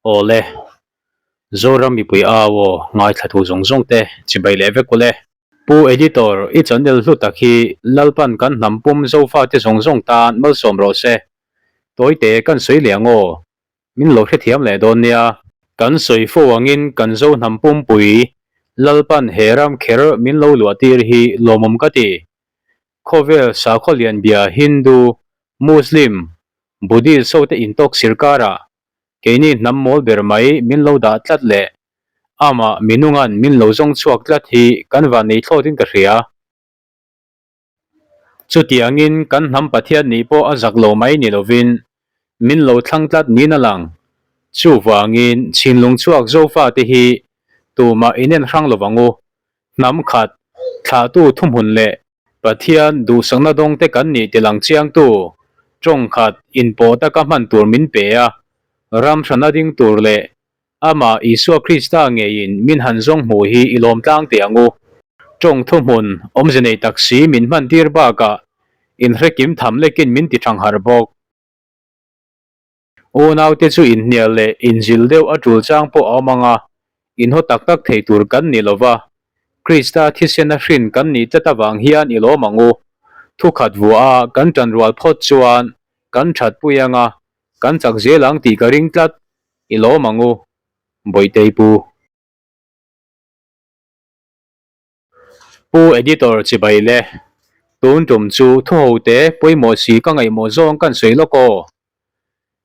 Awle, Zoram mipui au aw ngaithla thu zawng zawng te chibai leh vek ule. Pu Editor, i channel hlu tak hi Lalpan kan hnam pum Zofate zawng zawng tan malsawm rawh se. Tawite kan sawi leh ang aw. Min lo hrethiam leh dawn nia. Kan sawi fo angin kan Zo hnam pumpui Lalpan he ram kher min lo luah tir hi lawmawm ka ti. Khawvel sakhaw lian bia Hindu, Muslim, Buddhist hote intawk sirkarah Keini hnam mawl ber mai min lo dah tlat leh amah minungan min lo zawng chhuak tlat hi kan van nei thlawtin ka hria. Chutiangin kan hnam Pathian nih pawh a zak lo mai ni lovin min lo thlang tlat niin a lang. Chuvangin chhinlung chhuak Zofate hi tumah inen hrang lovang u. Hnam khat, thlahtu thuhmun leh Pathian duhsakna dawngte kan nih tilang chiangtu tawng khat inpawh taka hman tur min pe a, ram hrana ding tur leh amah Isua Krista ngeiin min han zawng hmuh hi i lawm tlang teh ang u. Tawng thuhmun awmze nei tak si min hman tir bakah inhrekim tham lekin min ti thang harh bawk. Unaute chu inhnial leh inzil deuh a tul chang pawh a awm ang a, inhaw tak tak thei tur kan ni lo va, Krista thisena hrin kan nih tlat avang hian i lawm ang u. Thukhat vuah a kan tan rual phawt chuan kan thatpui ang a, kan chak zel ang tih ka ring tlat, i lawm ang u. Bawihtei Pu. Pu Editor chibai le, tun tum chu thu ho te pawimawh si ka ngaihmawh zawng kan sawi lawk aw.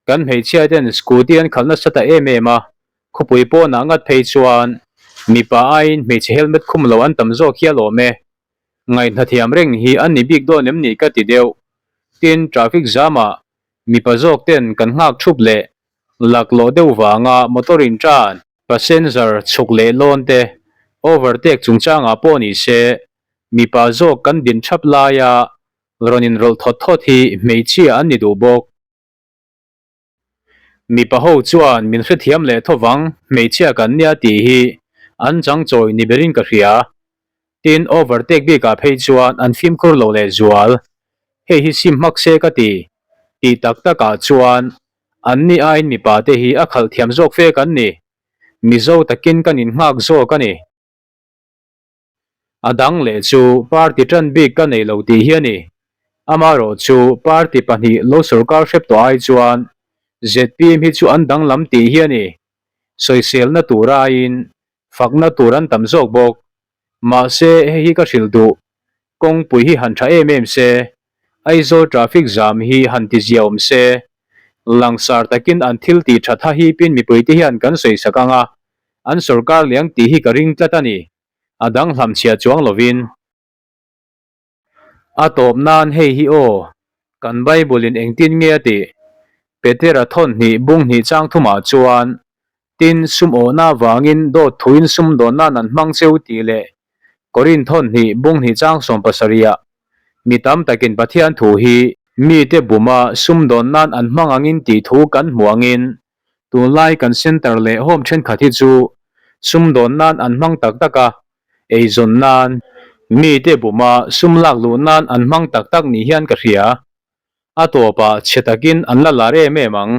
Kan hmeichhia ten scooty an khalh nasa ta em em a, khawpui pawnah ngat phei chuan mipa aiin hmeichhe helmet khum lo an tam zawk hial awm e. Ngaihna thiam reng hi an ni bik dawn em ni ka ti deuh. Tin, traffic jam ah mipa zawk ten kan nghak thup leh laklawh deuh vanga motor in tan Passenger chhuk leh lawn te overtake chungchangah pawh ni se, mipa zawk kan din thap laia rawn inrawlh thawt thawt hi hmeichhia an ni duh bawk. Mipa ho chuan min hrethiam leh thovang hmeichhia kan nia tih hi an changchawi ni berin ka hria. Tin, overtake bikah phei chuan an fimkhur lo leh zual. Hei hi sim hmak se ka ti. Tih tak takah chuan Anni aiin mipa te hi a khalh thiam zawk fe kan ni. Mizo takin kan innghak zawk a ni. A dang leh chu party tan bik ka nei lo tih hi a ni. Amaherawh chu party pahnih lo sorkar hrep tawh ai chuan zpm hi chu an danglam tih hi a ni. Sawiselna tur aiin fakna tur an tam zawk bawk. Mahse hei hi ka hrilh duh, kawngpui hi han tha em em se, Aizawl traffic jam hi han ti zia awm se, langsar takin an thil tih tha tha hipin mipuite hian kan sawi sak ang a, an sorkar liang tih hi ka ring tlat a ni, a dang hlamchhiah chuang lovin. A tawp nan hei hi aw, kan Bible in engtin nge a tih? Petera thawn hnih bung hnih chang thumah chuan, Tin, sum awhna avangin dawt thuin sum dawn nan an hmang cheu tih leh Korin thawn hnih bung hnih chang sawmpasarihah mi tam takin Pathian thu hi mite buma sum dawn nan an hmang angin tih thu kan hmu angin tunlai kan center leh home thenkhat hi chu sum dawn nan an hmang tak tak a, eizawn nan, mite buma sum lak luh nan an hmang tak tak ni hian ka hria. A tawpah chhe takin an la lar em em ang.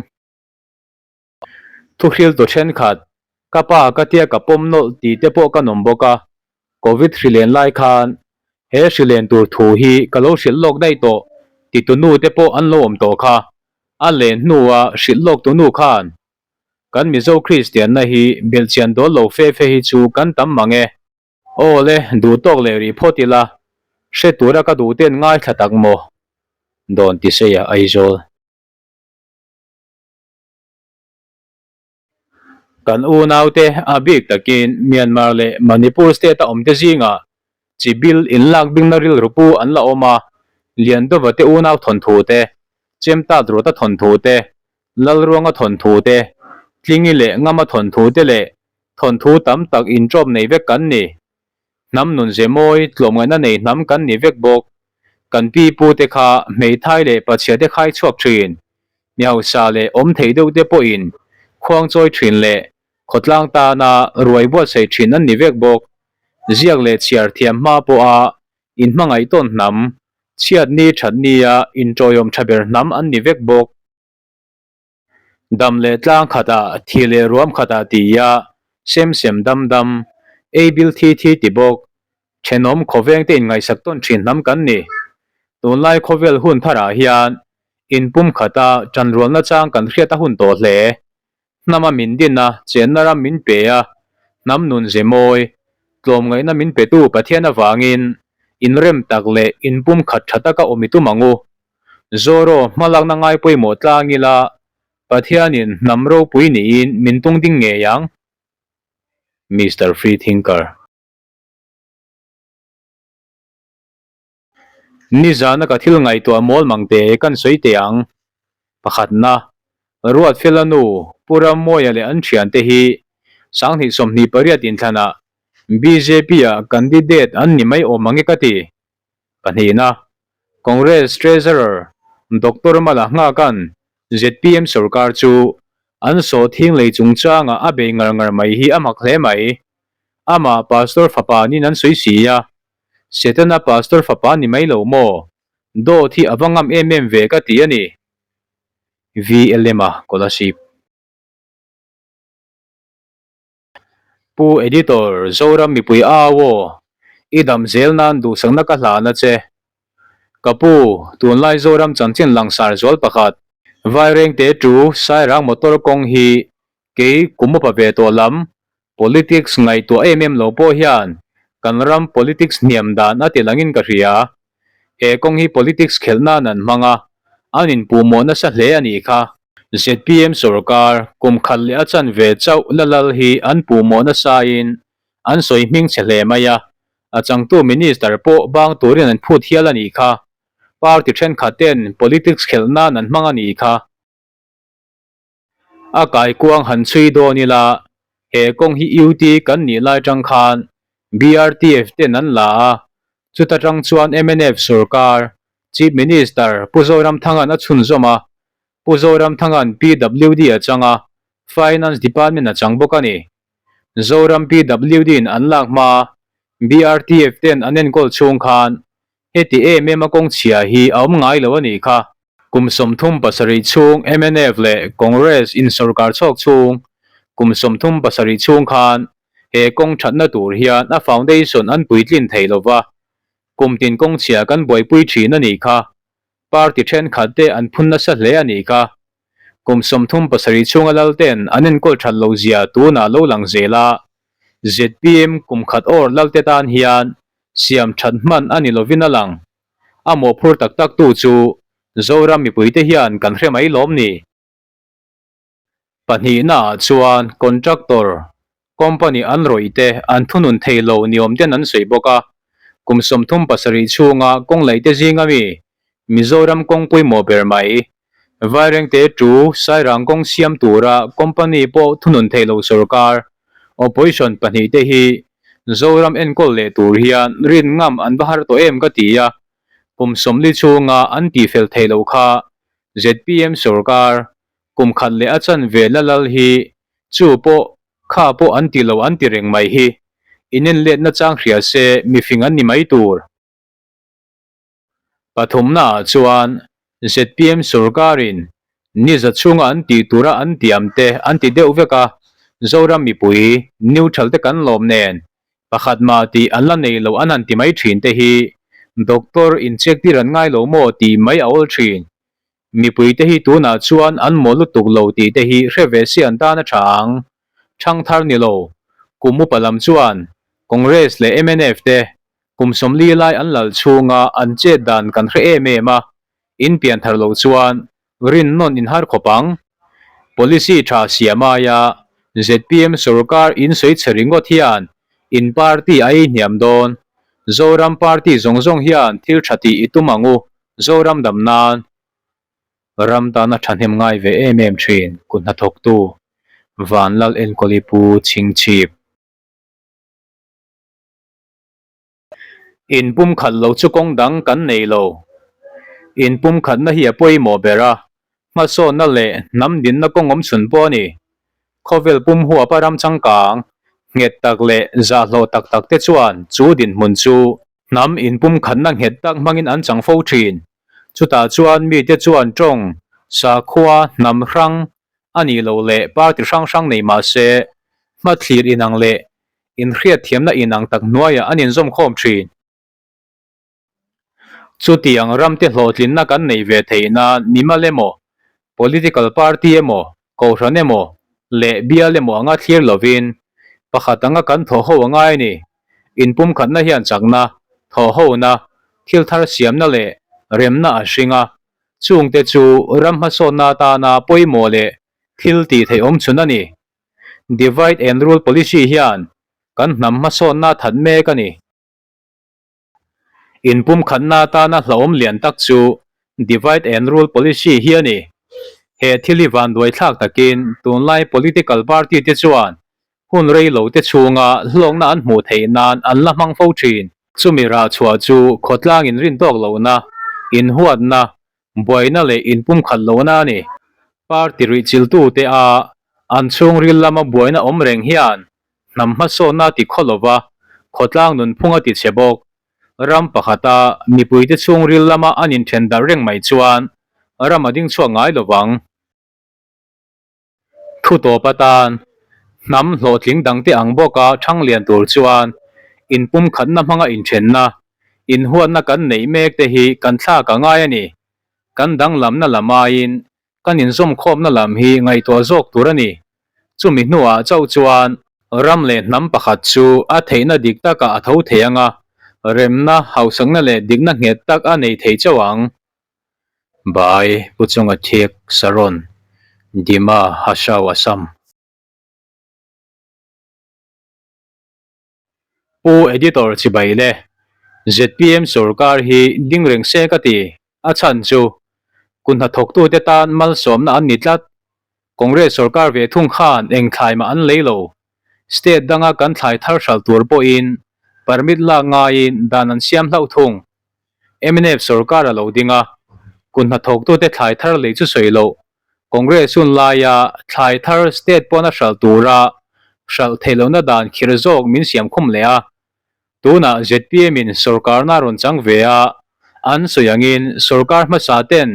Thuhriltu thenkhat, Ka pa ka tia ka pawm nawlh tih te pawh ka nawm bawk a, Covid hrilen lai khan he hrilen tur thu hi ka lo hrilh lawk daih tawh ti tu nu te pawh an lo awm tawh kha. A len hnua hrilh lawk tu nu khan kan Mizo Kristianna hi belhchian dawl lo fe fe hi chu kan tam mang e. Aw le, duh tawk leh rih phawt ila, hre tura ka duh ten ngaithla tak maw? Dawn ti seia Aizawl. Kan unaute a bik takin Myanmar leh Manipur state a awmte zingah chi bil inlak bingna rilru pu an la awm a, Liandova te unau thawnthu te, Chemtat Ruata thawnthu te, Lalruanga thawnthu te, Tlingi leh Ngama thawnthu te leh thawnthu tam tak inṭawp nei vek kan ni. Hnam nun ze mawi tlawmngaihna nei hnam kan ni vek bawk. Kan pi pu te kha hmeithai leh pachhia te khai chhuak thin. Mi hausa leh awm thei deuh te pawhin khuang chawi thin leh khawtlang tana ruai buatsaih thin an ni vek bawk. Ziak leh chhiar thiam hma pawha inhmangaih tawn hnam, chhiat ni that nia inṭawiawm tha ber hnam an ni vek bawk. Dam leh tlang khatah, thi leh ruam khatah ti a, sem sem dam dam, ei bil thi thi ti bawk. Thenawm khawveng te inngaihsak tawn thin hnam kan ni. Tunlai khawvel hun tharah hian inpum khata tanrualna chang kan hriat a hun tawh hle. Hnama min din a, chenna ram min pe a, hnam nun ze mawi, tlawmngaihna min petu Pathian avangin inrem tak leh inpum khat tha taka awm i tum ang u. Zoro hmalakna ngai pawimawh tlang ila Pathianin hnam ropui niin min tung ding ngei ang. Mister Freethinker. Nizana ka thil ngaihtuah mawl mang te kan sawi teh ang. Pakhatna, Ruatfela nu Pu Rammawia leh an thiante hi 2028 inthlanah BJP-ah candidate an ni mai awm ang e ka ti. Pahnihna, Congress Treasurer Doctor Mala Nghaka'n zpm sorkar chu an sawhthing lei chungchangah a bei ngar ngar mai hi a mak hle mai. Amah Pastor fapa niin an sawi si a, Setana pastor fapa ni mai lo maw? Dawt hi a va ngam em em ve ka ti a ni. VLM-a Kolasib. Pu Editor, Zoram mipui au aw, i dam zel nan duhsakna ka hlan a che. Ka pu, tunlai Zoram chanchin langsar zual pakhat, Vairengte tu Sairang motor kawng hi Kei kum upa ve tawh lam, politics ngaihtuah em em lo pawh hian kan ram politics hniam dan a ti langin ka hria. He kawng hi politics khelh nan an hmang a, an inpuhmawh nasa hle a nih kha. Zpm sorkar kum khat leh a chanve chauh la lal hi an puhmawh nasain an sawi hming chhe hle mai a, a changtu minister pawh bang turin an phut hial a nih kha. Party thenkhat ten politics khelh nan an hmang a nih kha. A kaikuang han chhui dawn ila, he kawng hi UT kan nih lai tang khan BRTF ten an la a, chuta tang chuan mnf sorkar Chief Minister Pu Zoramthanga'n a chhunzawm a, Pu Zoramthanga'n PWD a chang a, Finance Department a chang bawk a ni. Zoram PWD-in an lak hma BRTF ten an enkawl chhung khan Heti em em a kawng chhia hi a awm ngai lo a nih kha. Kum 37 chhung mnf leh Congress in sorkar chhawk chhung kum 37 chhung khan he kawng thatna tur hian a foundation an puitlin thei lo va, kum tin kawng chhia kan buaipui thin a nih kha. Party thenkhat te an phun nasa hle a nih kha. Kum 37 chhunga lal ten an enkawl that lo zia tunah lo lang zel a, zpm kum khat awr lal te tan hian siam that hman a ni lovin a lang. A mawhphur tak tak tu chu Zoram mipuite hian kan hre mai lawm ni? Pahnihnaah chuan contractor company an rawih te an thunun thei lo ni awm ten an sawi bawk a, kum 37 chhunga kawng laih te zinga mi Mizoram kawng pawimawh ber mai Vairengte tu Sairang kawng siam tura company pawh thunun thei lo sorkar, opposition pahnihte hi Zoram enkawl leh tur hian rin ngam an va har tawh em ka ti a, kum 40 chhunga an tihfel thei lo kha zpm sorkar kum khat leh a chanve la lal hi chu pawh kha pawh an ti lo an ti reng mai hi inenletna chang hria se mifing an ni mai tur. Pathumnaah chuan zpm sorkarin niza chhunga an tih tura an tiam te an ti deuh vek a, Zoram mipui neutral te kan lawm nen pakhat mah tih an la nei lo an han ti mai thin te hi doctor incheck tir an ngai lo maw tih mai a awl thin. Mipui te hi tunah chuan an maw lutuk lo tih te hi hre ve si an tan a tha ang. Thangthar ni lo, kum upa lam chuan Congress leh mnf te Kum 40 lai an lal chhunga an chet dan kan hre em em a, in pian thar loh chuan rin nawn in har khawp ang. Policy tha siam aia zpm sorkar in sawi chhe ringawt hian in party a ei hniam dawn. Zoram party zawng zawng hian thil tha tih i tum ang u, Zoram dam nan. Ram tana thahnem ngai ve em em thin kut hnathawktu Vanlal Enkawli Pu Chhingchhip. Inpumkhat lo chu kawng dang kan nei lo. Inpumkhatna hi a pawimawh ber a, hmasawnna leh hnam dinna kawng awm chhun pawh a ni. Khawvel pum huapa ram changkang, nghet tak leh zahhlawh tak tak te chuan chu dinhmun chu hnam inpumkhatna nghet tak hmangin an chang fo thin. Chutah chuan mite chuan tawng, sakhua, hnam hrang. a nih loh leh party hrang hrang nei mah se hmathlir inang leh inhriatthiamna inang tak hnuaiah an inzawmkhawm thin. Chutiang ramte hlawhtlinna kan neih ve theih nan mimal emaw, political party emaw, kohhran emaw leh bial emaw anga thlir lovin pakhat anga kan thawh ho a ngai a ni. Inpumkhatna hian chakna, thawh hona, thil thar siamna leh remna a hring a, chungte chu ram hmasawnna atana pawimawh leh thil tih theih awm chhun a ni. Divide and rule policy hian kan hnam hmasawnna a that mek a ni. Inpumkhatna atana hlauhawm lian tak chu Divide and Rule Policy hi a ni. He thil hi vanduai thlak takin tunlai political party te chuan hun rei lo te chhunga hlawkna an hmuh theih nan an la hmang fo thin. Chumi rah chhuah chu khawtlang inrintawk lohna, inhuatna, buaina leh inpumkhat lohna a ni. Party ruihchiltute a an chhungril lama buaina awm reng hian Hnam hmasawnna a ti khaw lova, khawtlang nunphung a ti chhe bawk. Ram pakhata mipuite chhungril lama an inthen darh reng mai chuan ram a ding chhuak ngai lovang. Thu tawp atan, hnam hlawhtling dangte ang bawka thang lian tur chuan inpumkhatna hmanga inthenna, inhuatna kan neih mek te hi kan thlak a ngai a ni. Kan danglamna lam aiin Kan inzawmkhawmna lam hi ngaihtuah zawk tur a ni. Chumi hnuah chauh chuan ram leh hnam pakhat chu a theihna dik takah a tho thei ang a, remna, hausakna leh dikna nghet tak a nei thei chauh ang. By Pu Chunga Thik Saron, Dima Hashau Assam. Pu Editor chibai le, zpm sorkar hi ding reng se ka ti, a chhan chu kun hnathawktute tan malsawmna an ni tlat. Congress sorkar ve thung khan eng thlai mah an lei lo. State danga kan thlai thar hralh tur pawhin permit lak ngaiin dan an siam hlauh thung. Mnf sorkar a lo ding a, kun hnathawktute thlai thar lei chu sawi loh Congress hun laia thlai thar state pawna hralh tura hralh theih lohna dan khir zawk min siam khum leh a. Tunah zpm in sorkarna a rawn chang ve a, an sawi angin sorkar hmasa ten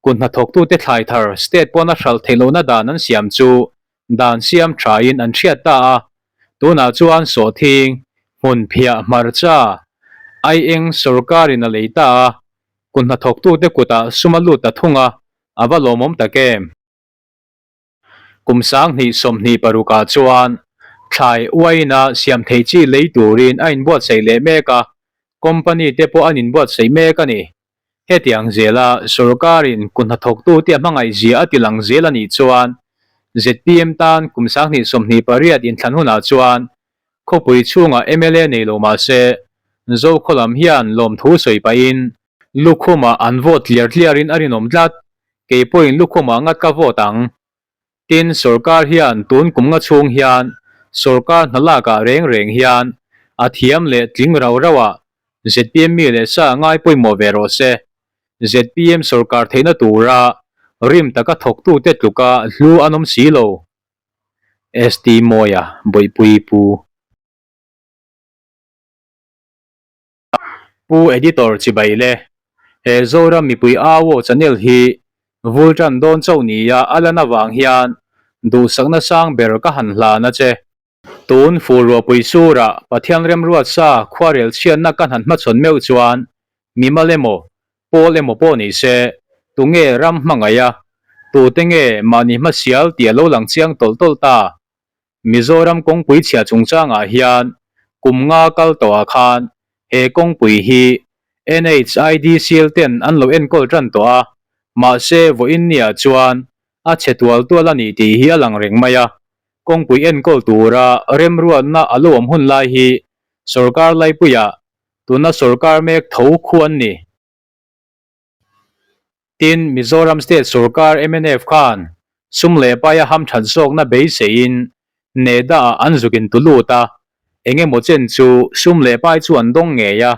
kut hnathawktute thlai thar state pawna hralh theih lohna dan an siam chu dan siam thain an hriat ta a. Tunah chuan sawhthing, hmunphiah, hmarcha, aieng sorkarin a lei ta a, kut hnathawktute kutah sum a lut ta thung a, a va lawmawm tak em? Kum 2026 ah chuan thlai uaina siam thei chi lei turin a inbuatsaih leh mek a, company te pawh an inbuatsaih mek a ni. Hetiang zela sorkarin kut hnathawktute a hmangaihzia a ti lang zel a nih chuan zpm tan kum 2028 inthlan hunah chuan Khawpui chhungah mla nei lo mah se, Zokhaw lam hian lawmthu sawi pahin lukhumah an vote tliar tliarin a rinawm tlat, kei pawhin lukhumah ngat ka vote ang. Tin, sorkar hian tun kum nga chhung hian sorkar hna lakah reng reng hian a thiam leh tling rau rauah zpm mi leh sa ngai pawimawh ve rawh se. Zpm sorkar theihna tura rim taka thawktute tluka hlu an awm si lo. ST Mawia Bawihpui Pu. Pu Editor chibai le. He Zoram mipui au aw channel hi vul tan dawn chauh nia a lan avang hian duhsakna sang ber ka han hlan a che. Tun fur ruahpui surah Pathian remruat sa khuarel chhiatna ka han hmachhawn meuh chuan mimal emaw Pawl emaw pawh ni se, tunge ram hmangaih a, tute nge mahni hmasial tih a lo lang chiang tawlh tawlh ta. Mizoram kawngpui chhia chungchangah hian kum nga kal tawhah khan he kawngpui hi NHIDCL ten an lo enkawl tan tawh a, mahse vawiin niah chuan a chhe tual tual a ni tih hi a lang reng mai a. Kawngpui enkawl tura remruatna a lo awm hun lai hi sorkar laipuiah Tuna sorkar mek tho khu an ni. Tin, Mizoram State sorkar mnf khan sum leh paia hamthat zawkna beiseiin NEDA-ah an zuk in tu lut a, eng emaw chen chu sum leh pai chu an dawng ngei a.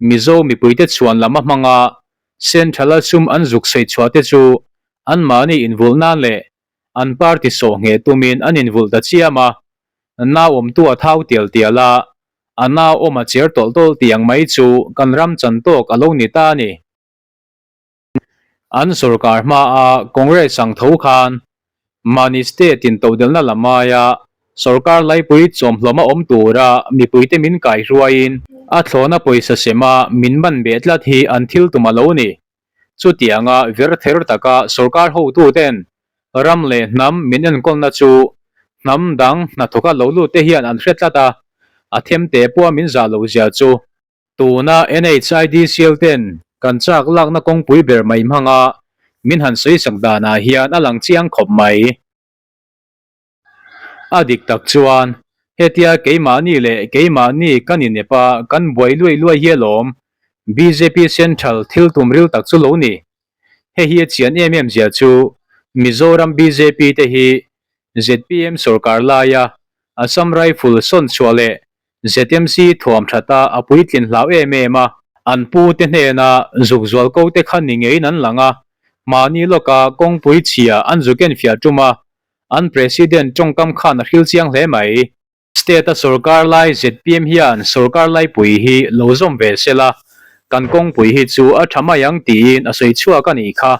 Mizo mipuite chhuan lam a hmang a, Central-a sum an zuk sawi chhuah te chu anmahni invulh nan leh an party sawh ngheh tumin an invulh ta chiam a, nau awmtu a thau tial tial a, A nau awm a cher tawlh tawlh tih ang mai chu kan ram chan tawk a lo ni ta a ni. An sorkar hmaa Congress ang tho khan Mahni state in todelna lam aia sorkar laipui chawmhlawm a awm tura mipuite min kaihruaiin a thlawna pawisa sema min man beh tlat hi an thil tum a lo ni. Chutianga ver ther taka sorkar hotuten ram leh hnam min enkawlna chu hnam dang hnathawka lo lut te hian an hre tlat a, a themte pawha min zah lo zia chu. Tuna NHIDCL ten kan chak lakna kawngpui ber mai hmanga min han sawisak danah hian a lang chiang khawp mai. A dik tak chuan hetia keimahni leh keimahni kan inep a kan buai luai luai hi alawm bjp Central thil tum ril tak chu lo ni. Hei hi a chian em em zia chu Mizoram bjp te hi zpm sorkar laia Assam Rifle sawn chhuah leh ZMC thuam thata a puitlin hlau em em a, an pu te hnena zuk zual ko te kha ni ngeiin an lang a, mahni lawka kawngpui chhia an zuk enfiah tum a, an President tawngkam khan a hril chiang hle mai. State a sorkar lai zpm hian sorkar laipui hi lo zawm ve sela, kan kawngpui hi chu a tha mai ang tiin a sawi chhuak a nih kha.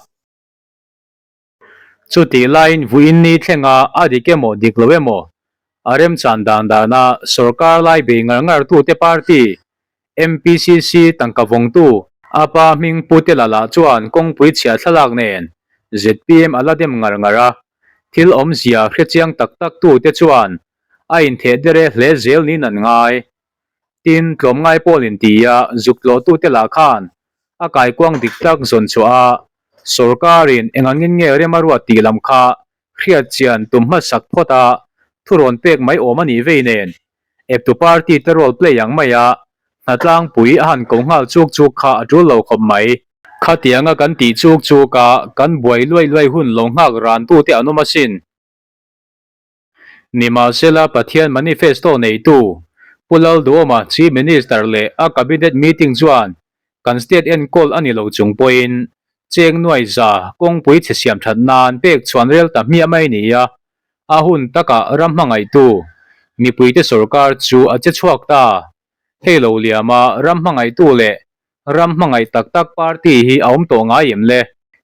Chutih laiin vuiin ni thlenga a dik emaw dik lo emaw a remchan dan dana sorkar lai bei ngar ngar tute party MPCC tangka vawngtu a pa hming Pu Telala chuan kawngpui chhia thlalak nen zpm a la dem ngar ngar a, thil awmzia hrechiang tak tak tute chuan a intheh dere hle zel niin an ngai. Tin, tlawmngai pawl intia zuk tlawhtute lah khan a kaikuang dik tak zawn chhuah a, sorkarin eng angin nge rem a ruat tih lam kha hriat chian tum hmasak phawt a, thurawn pek mai awm a nih vei nen, eptu party te role play ang maia hnatlangpui a han ko nghal chuk chuk kha a tul lo khawp mai. Khatianga kan tih chuk chuk a, kan buai luai luai hun lo nghak ran tute an awm asin. Nimahsela Pathian manifesto neitu Pu Lalduhoma Chief Minister leh a Cabinet meeting chuan kan state enkawl a ni lo chung pawhin cheng nuai za kawngpui chhe siam that nan pek chhuan rel ta hmiah mai ni a, a hun takah ram hmangaihtu mipuite sorkar chu a che chhuak ta. Hei lo liama ram hmangaihtu leh Ram hmangaih tak tak party hi a awm tawh ngai em le?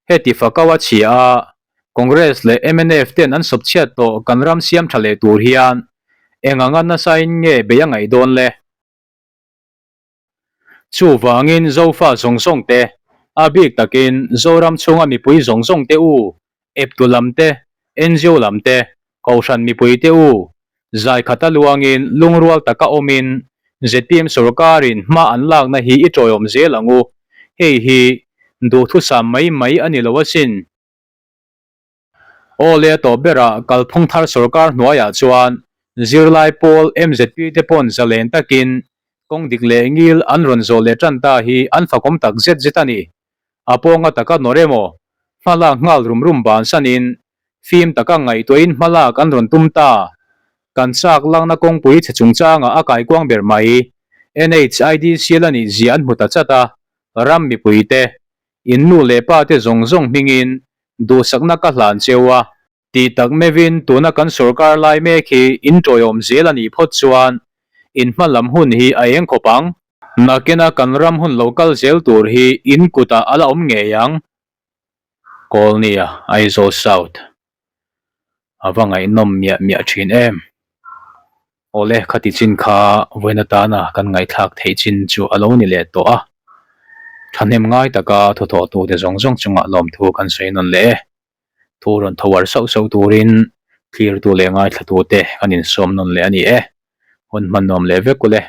Heti fakau a chhia a, Congress leh mnf ten an sawp chhiat tawh kan ram siam tha leh tur hian eng anga nasain nge bei a ngaih dawn le? Chuvangin Zofa zawng zawng te, a bik takin Zoram chhunga mipui zawng zawng te u, eptu lam te, ngo lam te, Kohhran mipuite u, zai khata luangin lungrual taka awmin zpm sorkarin hma an lakna hi i tawiawm zel ang u, hei hi duhthusam mai mai a ni lo asin. Aw le tawp berah kalphung thar sorkar hnuaiah chuan zirlai pawl mzp te pawn zalen takin kawng dik leh ngil an rawn zawh leh tan ta hi an fakawm tak zet zet a ni. A pawnga taka nawr emaw, hmalak nghal rum rum bansanin fim taka ngaihtuahin hmalak an rawn tum ta. Kan chak lakna kawngpui chhe chungchangah a kaikuang ber mai. NHIDCL a nih zia an hmu ta chat a, ram mipuite, in nu leh pa te zawng zawng hmingin duhsakna ka hlan cheu a, Tih tak meuhin tuna kan sorkar lai mek hi in tawiawm zel a nih phawt chuan in hma lam hun hi a eng khawp ang. Nakina kan ram hun lo kal zel tur hi in kutah a la awm ngei ang. Kawlnia, Aizawl South. A va ngaihnawm miah miah thin em. Awle, khati chin kha vawiin atana kan ngaihthlak theih chin chu a lo ni leh tawh a. Thahnem ngai taka thawthawhtute zawng zawng chungah lawmthu kan sawi nawn leh e. Thu rawn tho ar sauh sauh turin thlirtu leh ngaithlatute kan insawm nawn leh a ni e. Hun hman nuam leh vek ule.